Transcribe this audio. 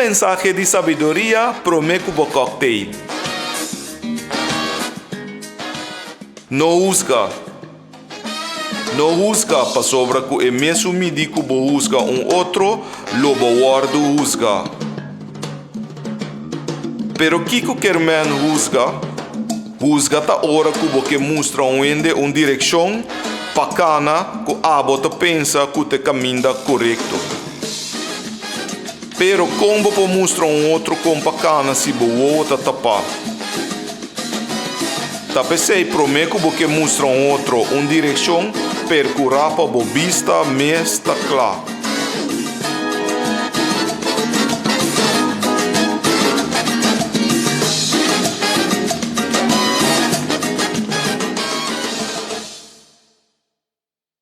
mensahe di sabiduria promé ku bo cocktail. No husga. No husga, pasobra ku e mesun midí ku bo husga un otro, lo bo wòrdu husga. Pero kiko kier men husga? Husga ta ora ku bo ke mustra un hende un direkshon pa kana ku abo ta pensa ku ta e kaminda korekto. Pero kon bo por mustra un otro kon pa kana si bo wowo ta tapá? Ta p'esei promé ku bo ke mustra un otro un direkshon, perkurá pa bo bista mes ta kla.